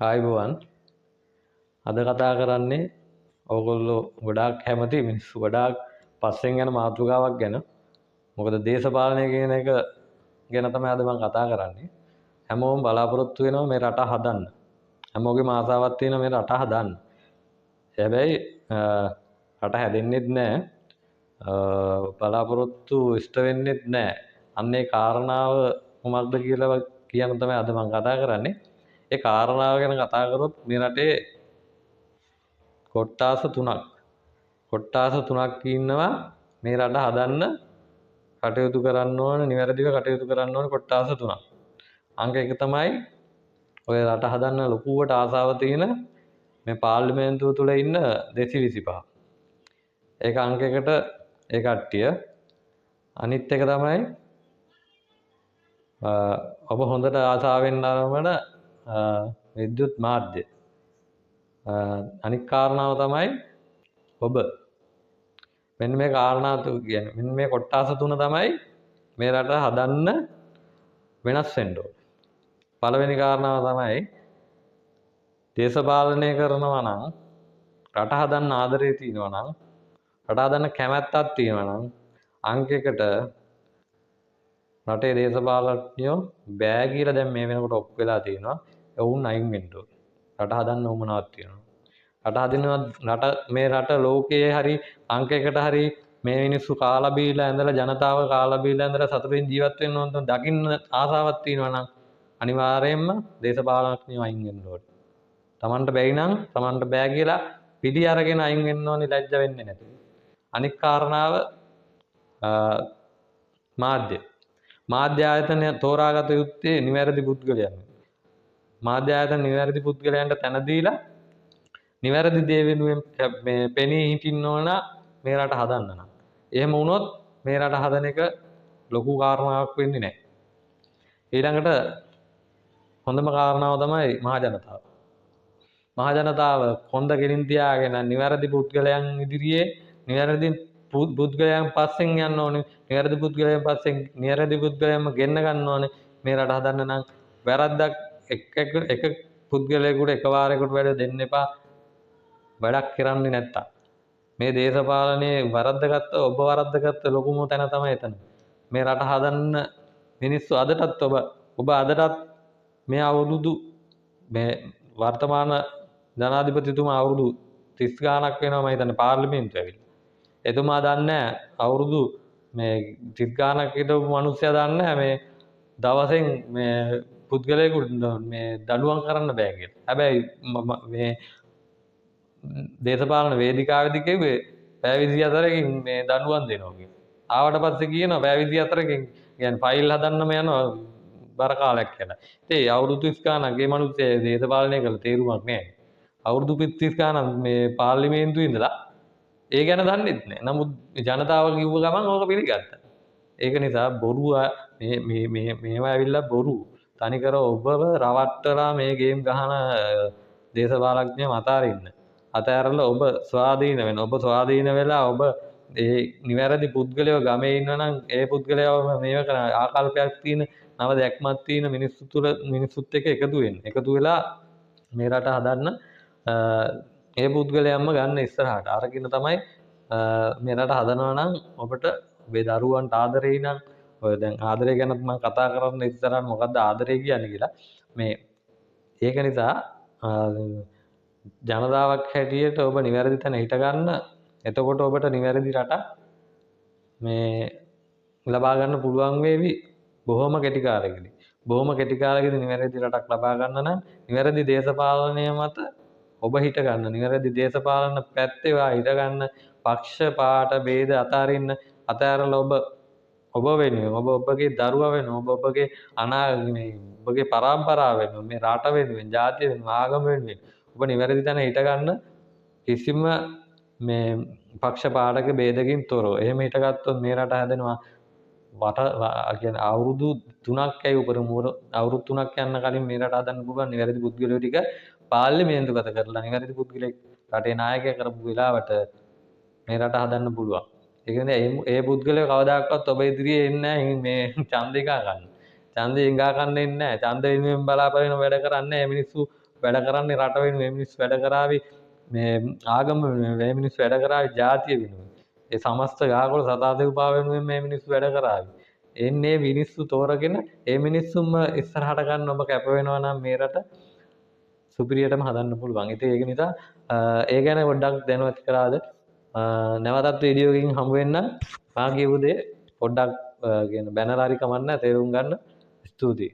ආයුබෝවන්. අද කතා කරන්නේ ඕගොල්ලෝ ගොඩාක් කැමති මිනිස්සු ගොඩාක් පස්සෙන් යන මාතෘකාවක් ගැන. මොකද දේශපාලනය කියන එක ගැන තමයි අද මම කතා කරන්නේ. හැමෝම බලාපොරොත්තු වෙනවා මේ රට හදන්න. හැමෝගේම ආසාවක් තියෙනවා මේ රට හදන්න. හැබැයි රට හැදෙන්නෙත් නෑ. බලාපොරොත්තු ඉෂ්ට වෙන්නෙත් නෑ. අන්න ඒ කාරණාව මොකක්ද කියලා කියන්න තමයි අද මම කතා කරන්නේ. ඒ කාරණාව ගැන කතා කරොත් මේ රටේ කොට්ටාස තුනක්. කොට්ටාස තුනක් ඉන්නවා මේ රට හදන්න කටයුතු කරන්න ඕන, නිවැරදිව කටයුතු කරන්න ඕන කොට්ටාස තුනක්. අංක එක තමයි ඔය රට හදන්න ලොකුවට ආසාව තියෙන මේ පාර්ලිමේන්තුව තුල ඉන්න 225. ඒක අංක එකට ඒ කට්ටිය. අනිත් එක තමයි ඔබ හොඳට ආසාවෙන් නරඹන විද්‍යුත් මාධ්‍ය. අනිත් කාරණාව තමයි ඔබ. මෙන්න මේ කාරණා කියන්නේ මෙන්න මේ කොට්ටාස තුන තමයි මේ රට හදන්න වෙනස් වෙන්න ඕනේ. පළවෙනි කාරණාව තමයි දේශපාලනය කරනවා නම්, රට හදන්න ආදරය තියෙනවා නම්, රට හදන්න කැමැත්තක් තියෙනවා නම් අංක එකට රටේ දේශපාලඥයෝ බෑ කියලා දැන් මේ වෙනකොට ඔප්පු වෙලා තියෙනවා. ඔවුන් අයින් වෙන්න ඕනේ. රට හදන්න උවමනාවක් තියෙනවා. රට හදිනවා, රට මේ රට ලෝකයේ හරි අංක එකට හරි මේ මිනිස්සු කාලා බීලා ඇඳලා, ජනතාව කාලා බීලා ඇඳලා සතුටින් ජීවත් වෙන්න ඕන දකින්න ආසාවක් තියෙනවා නම් අනිවාර්යයෙන්ම දේශපාලඥයෝ අයින් වෙන්න ඕනේ. තමන්ට බැරි නම් තමන්ට බෑ කියලා පිළි අරගෙන අයින් වෙන්න ඕනේ, ලැජ්ජ වෙන්නේ නැතුව. අනික් කාරණාව මාධ්‍ය. මාධ්‍ය ආයතනය තෝරාගත යුත්තේ නිවැරදි පුද්ගලයන්. මාධ්‍ය ආයතන නිවැරදි පුද්ගලයන්ට තැන දීලා නිවැරදි දේ වෙනුවෙන් මේ පෙනී හිටින්න ඕන මේ රට හදන්න නම්. එහෙම වුණොත් මේ රට හදන එක ලොකු කාරණාවක් වෙන්නේ නැහැ. ඊළඟට හොඳම කාරණාව තමයි මහ ජනතාව. මහ ජනතාව කොන්ද කෙලින් තියාගෙන නිවැරදි පුද්ගලයන් ඉදිරියේ නිවැරදි පුද්ගලයන් පස්සෙන් යන්න ඕනේ. නිවැරදි පුද්ගලයන් පස්සෙන් නිවැරදි පුද්ගලයන්ම ගෙන්න ගන්න ඕනේ. මේ රට හදන්න නම් වැරද්දක් එක එක පුද්ගලයෙකුට එකවාරයකට වැඩ දෙන්න එපා. වැඩක් කරන්නේ නැත්තම්. මේ දේශපාලනයේ වරද්දගත්ත ඔබ වරද්දගත්ත ලොකුම තැන තමයි එතන. මේ රට හදන්න මිනිස්සු අදටත් ඔබ අදටත් මේ අවුරුදු මේ වර්තමාන ජනාධිපතිතුමා අවුරුදු 30 ගාණක් වෙනවා මම හිතන්නේ පාර්ලිමේන්තුව ඇවිල්ලා. එතුමා දන්නේ අවුරුදු මේ 30 ගාණක් හිටපු මිනිස්සයා දන්නේ මේ දවසෙන් මේ පුද්ගලයෙකුට මේ දඬුවම් කරන්න බෑ කියලා. හැබැයි මේ දේශපාලන වේදිකාවේදී කිව්වේ පැය 24කින් මේ දඬුවම් දෙනවා කියලා. ආවට පස්සේ කියනවා පැය 24කින් කියන්නේ ෆයිල් හදන්නම යනවා බර කාලයක් කියලා. ඉතින් අවුරුදු 30 ගාණක් මේ මිනිස්සයා දේශපාලනය කළ තේරුමක් නෑ. අවුරුදු 30 ගාණක් මේ පාර්ලිමේන්තුවේ ඉඳලා ඒ ගැන දන්නෙත් නෑ. නමුත් ජනතාව කිව්ව ගමන් ඕක පිළිගත්තා. ඒක නිසා බොරු මේ මේ මේ මේවා ඇවිල්ලා බොරු. තනිකර ඔබව රවට්ටලා මේ ගේම් ගහන දේශපාලඥයෝ අතාරින්න. අතෑරලා ඔබ ස්වාධීන වෙන්න. ඔබ ස්වාධීන වෙලා ඔබ ඒ නිවැරදි පුද්ගලයෝ ගමේ ඉන්නවා නම් ඒ පුද්ගලයව මේව කරන ආකල්පයක් තියෙන නව දැක්මක් තියෙන මිනිස්සු තුළ මිනිස්සුත් එක්ක එකතු වෙන්න. එකතු වෙලා මේ රට හදන්න ඒ පුද්ගලයන්ම ගන්න ඉස්සරහට. අරගෙන තමයි මේ රට හදනවා නම් ඔබට ඔබේ දරුවන්ට ආදරේ නම්, ඔය දැන් ආදරය ගැනත් මම කතා කරන්න ඉස්සරහට මොකද්ද ආදරය කියන්නේ කියලා. මේ ඒක නිසා ජනතාවක් හැටියට ඔබ නිවැරදි තැන හිට ගන්න. එතකොට ඔබට නිවැරදි රටක් මේ ලබා ගන්න පුළුවන් වේවි බොහොම කෙටි කාලෙකදී. බොහොම කෙටි කාලෙකදී නිවැරදි රටක් ලබා ගන්න නම් නිවැරදි දේශපාලනය මත ඔබ හිට ගන්න. නිවැරදි දේශපාලන පැත්තේ වා හිට ගන්න. පක්ෂ පාට ભેද අතාරින්න. අතෑරලා ඔබ ඔබ වෙනුවෙන්, ඔබ ඔබගේ දරුවා වෙනුවෙන්, ඔබ ඔබගේ මේ ඔබගේ පරම්පරාව වෙනුවෙන්, මේ රට වෙනුවෙන්, ජාතිය වෙනුවෙන්, ආගම වෙනුවෙන් ඔබ නිවැරදි තැන හිට ගන්න කිසිම මේ පක්ෂ පාටක ભેදකින් තොරව. එහෙම හිටගත්තොත් මේ රට හැදෙනවා. වට කියන්නේ අවුරුදු 3ක් ඇයි උපරිම අවුරුදු 3ක් යන්න කලින් මේ රට හදන්න පුළුවන් නිවැරදි පුද්ගලයෝ ටික පාර්ලිමේන්තුගත කරලා නිවැරදි පුද්ගලයෙක් රටේ නායකයා කරපු වෙලාවට මේ රට හදන්න පුළුවන්. ඒ කියන්නේ ඒ පුද්ගලයෝ කවදාකවත් ඔබ ඉදිරියේ එන්නේ නැහැ මේ ඡන්ද ඉඟා ගන්න. ඡන්දය ඉඟා ගන්න එන්නේ නැහැ. ඡන්ද වෙනුවෙන් බලාපොරොත්තු වෙන වැඩ කරන්නේ නැහැ. මිනිස්සු වැඩ කරන්නේ රට වෙනුවෙන්. මේ මිනිස්සු වැඩ කරාවි මේ ආගම වෙනුවෙන්. මේ මිනිස්සු වැඩ කරාවි ජාතිය වෙනුවෙන්. ඒ සමස්ත ගාකොළ සතා දෙව්පා වෙනුවෙන් මේ මිනිස්සු වැඩ කරාවි. එන්නේ මිනිස්සු තෝරගෙන ඒ මිනිස්සුන්ම ඉස්සරහට ගන්න ඔබ කැප වෙනවා නම් මේ රට සුපිරියටම හදන්න පුළුවන්. ඉතින් ඒක නිසා ඒ ගැන පොඩ්ඩක් දැනුවත් කරාද. නැවතත් වීඩියෝ එකකින් හමු වෙන්න. මා කියපු දේ පොඩ්ඩක් කියන බැනලා හරි කමක් නැහැ, තේරුම් ගන්න. ස්තුතියි.